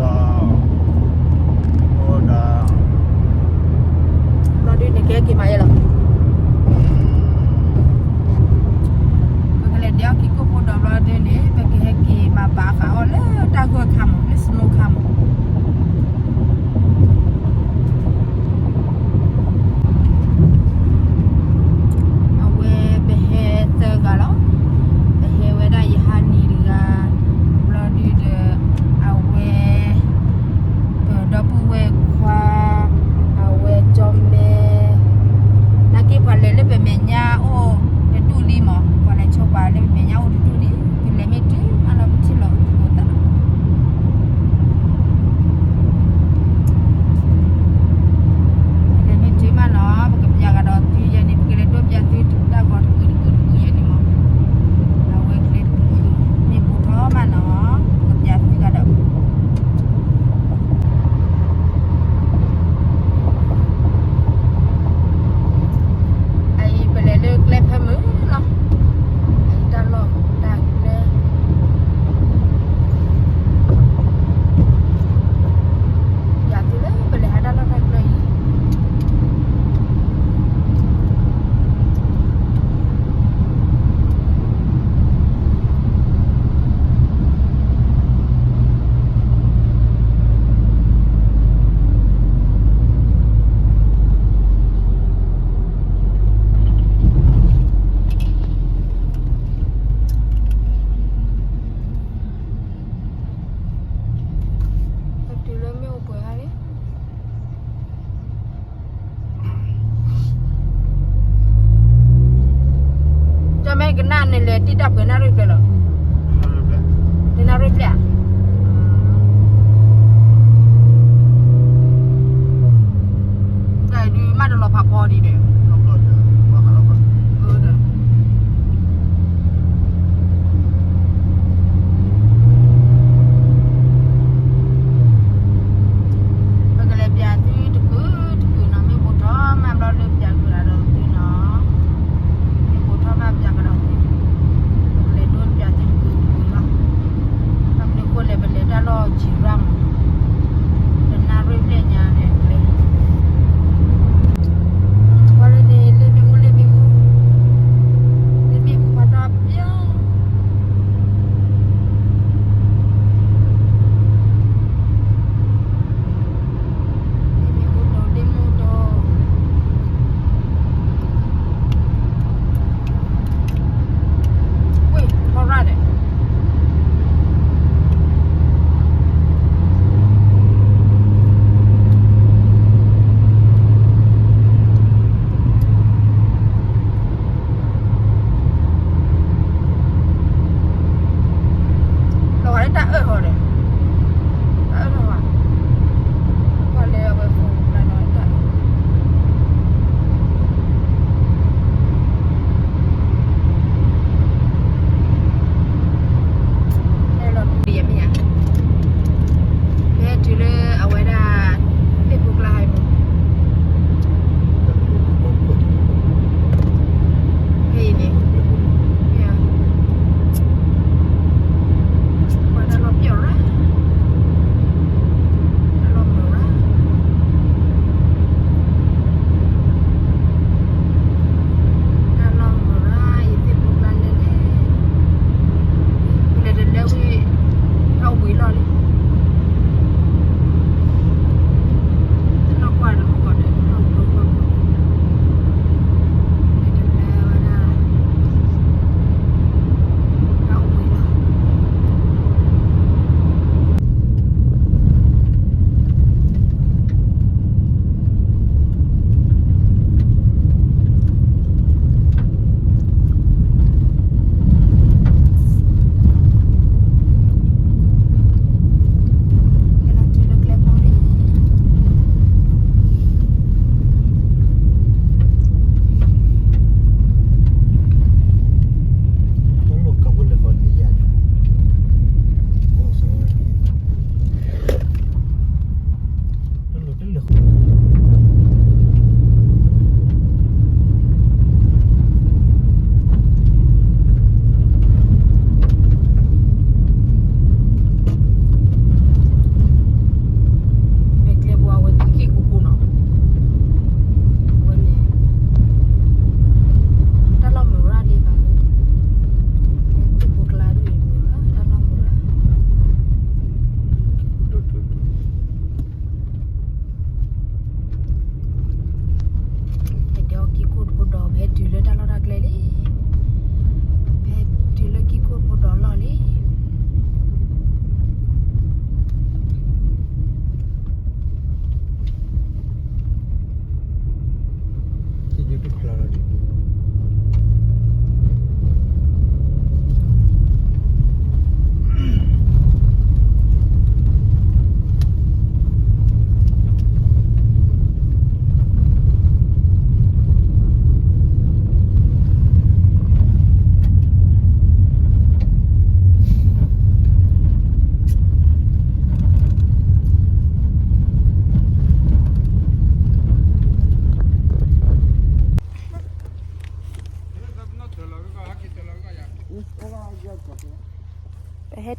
ဘျီဒုန့ၣ်ကဟဲက့ၤမၤယဲလီၤ. ပကလဲၤဒဲးအီၣ်က့ၤကိၣ်ဖိဒီးဘျီဒုန့ၣ် ပကဟဲက့ၤမၤဘၣ်ဃးအီၤလၢတၢ်ဂိၢ်ခါမး လၢ snow ခါမး. အဝဲပဟဲသၢဂၤလီၤ. ပဟဲဝဲဒၣ်ယဟါနံၤတဂၤ, ဘျီဒုဒီး အဝဲ ပဒီပုၢ်ဝဲၢ်ခွါ, အဝဲကၠီမဲ, နာ်က့ပှၤလဲၤလၢပမဲာ်ညါအိၣ်တဒူၣ်လံမး, ပှၤလဲၤဆိပာ်လၢပမဲာ်ညါအိၣ်တဒူၣ်လံ, ပလဲၤမ့ၢ်တုၤမးလီၤပထံၣ်လီၤသကိးသး ပလဲၤမ့ၢ်တုၤမးနီၤ ပကပျးကဒီးသုယဲန့ၣ်, ပကလဲၤဒိပျးသုတၢ်ဂီၤတကုာ်တကုာ်တကုာ်ယဲန့ၣ်မး, အဝဲကျဲတကုာ် မ့ၢ်ဘူးထီၣ်မးနီၤ ပကပျးသုကဒီး အအံၤပလဲၤလၢကျဲဖဲမုၢ်လီၤ, အအံၤတၢ်လီၢ်တၢ်ကျဲ ယၤသုလၢပလဲၤဟးတၢ်လီၢ်တၢ်ကျဲအံၤ ပတုၤလၢမ့ၣ်အူပှဲၤဟါလံ, ကၠီမဲကနၣ်န့ၣ်လဲၤတံၢ်တၢ်ပှဲၤနၣ်ရံၣ်ကျဲလီၤ, တနၣ်ရံၣ်ပျဲၢ်, တၢ်ဒုးမးတလီၤဖးဖီဒံးဒီး ဒီး ပကလဲၤပျးသုတကုာ်တကုာ်နီၤ, မ့ၢ်ဘူးထီၣ်မးဘျီလၢပျးကဒီးသုနီၤ, မ့ၢ်ဘူးထီၣ်မးပျးကဒီးသု, ပကလဲၤဒိပျးသုတကုာ်တကုာ်လီၤ, တၢ်မနုၤ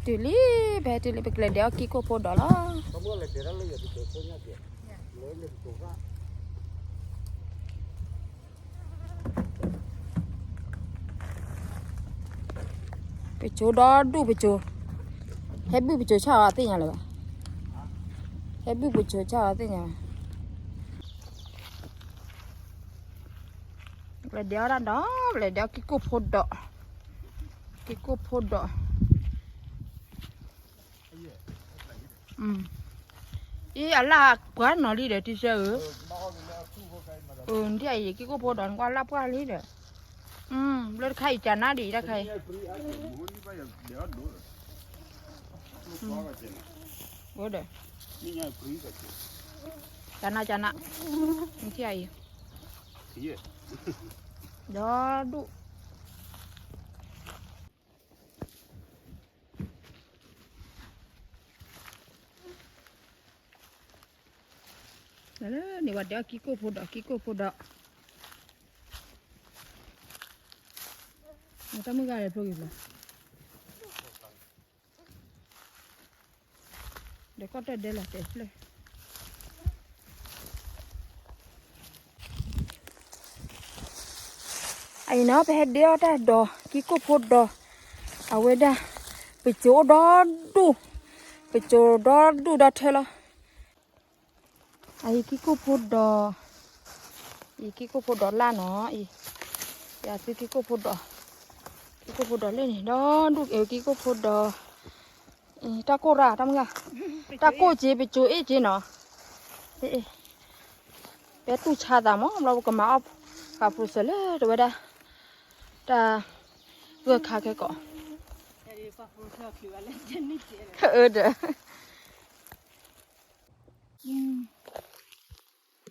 တုၤလံ, ဖဲတုၤလံ ပကလဲၤဒဲးအီၣ်ကံၢ်ကိၢ်ဖိဒီးလီၤ. ပစိၤဒီဒူၣ်ပစိၤ, ဟဲဘုၣ်ပစိၤဆၣ်အီၤသ့ၣ်ညါလၢၤဘၣ်, ဟဲဘုၣ်ပစိၤဆၣ်အီၤသ့ၣ်ညါလၢၤဘၣ်. ပလဲၤဒဲးအီၣ်တၢ်ဒီး ပလဲၤဒဲးအီၣ်ကံၢ်ကိၢ်ဖိဒီး, ကံၢ်ကိၢ်ဖိဒီး အံၤ အလၣ်ပှၢ်နီၤလံဒီး တံဆၢဧၢ, နထံၣ်အံၤကံၢ်ကိၢ်ဖိဒီး နကွၢ်လၣ်ပှၢ်လံဒီး, ဘျီတခါအံၤ ကနါဒံးတခါအံၤ, ဒီး ကနါကနါ, နထံၣ်အံၤ, ဒီဒူၣ် လၢန့ၣ်ဝဲဒၣ်ကံၢ်ကိၢ်ဖိဒီး ကံၢ်ကိၢ်ဖိဒီး, တၢ်မုၢ်ဂၤလဲၤဖျိက့ၤဘျီ, ဒီးကီၢ်တၢ်ဒဲလီၤတဲာ်ဖျၢၣ် အံၤနီၤ ပဟဲဒဲအီၣ်တၢ်ဒီး ကံၢ်ကိၢ်ဖိဒီး အဝဲဒၣ် ပစိၤအိၣ်ဒီဒူၣ်, ပစိၤဒီဒူၣ်ဒီထၢလီၤ. အံၤကံၢ်ကိၢ်ဖိဒီး, အံၤကံၢ်ကိၢ်ဖိဒီးလၢ်နီၤ, အံၤ ယသုကံၢ်ကိၢ်ဖိဒီး, ကံၢ်ကိၢ်ဖိဒီးလၢ်န့ၣ် ဒီဒူၣ်ကံၢ်ကိၢ်ဖိဒီး, တၢ်ကိၢ်ရၣ် တၢ်မုၢ်ဂၤ, တၢ်ကိၢ်က့ၤ ပစိၤအ့ၣ်က့ၤနီၤ, ပဲတူၢ်ဆါသးမး ဘျီပကမၤအီၣ် ပှၤဖိစၢၤလၢတဝဲဒၣ် တၢ်ဂၢၢ်ခါခဲကိး အၢဒီး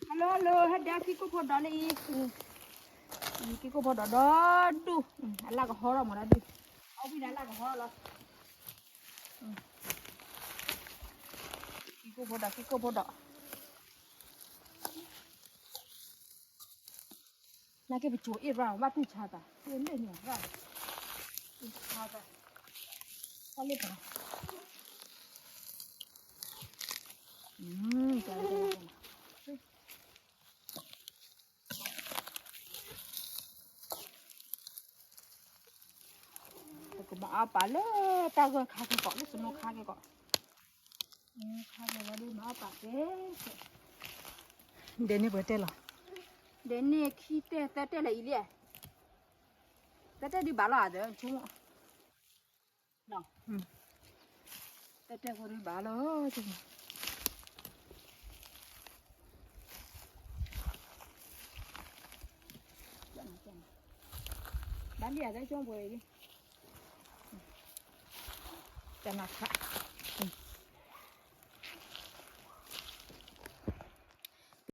hello hello ဟဲဒဲကံၢ်ကိၢ်ဖိဒီးလၢအံၤ, ကံၢ်ကိၢ်ဖိဒီးဒီဒူၣ်, အလၣ်ကဟီထီၣ်မးဒီဒူၣ်, အီၣ်ဝံၤန့ၣ်အလၣ်ကဟီလီၤ, ကံၢ်ကိၢ်ဖိဒီး ကံၢ်ကိၢ်ဖိဒီး နာ်က့ပစိၤအ့ၣ်ရၣ် ဘၣ်တူၢ်ဆါသး လၢန့ၣ်ရၣ် တူၢ်ဆါသး တၢ်လၢပှၤ ပကမၤအီၣ်ပာ်လၢတၢ်ဂၢၢ်ခါခဲကိး လၢစနိခါခဲကိး ခါခဲလီၤဒ်မၤအီၣ်ပာ်ကဲ ဒဲးန့ၣ်ပှဲၤတဲလီၤ ဒဲးန့ၣ်ခံတဲသၢတဲလၢအံၤလံ သၢတဲဒ်ဘၣ်လီၤဧါ သၢဆိကမိၣ် တၢ်တဲဖိဒ်ဘၣ်လီၤ ဘၣ်လံဧါ သၢဆိကမိၣ်ပှဲၤလံ ကနၣ်ခါ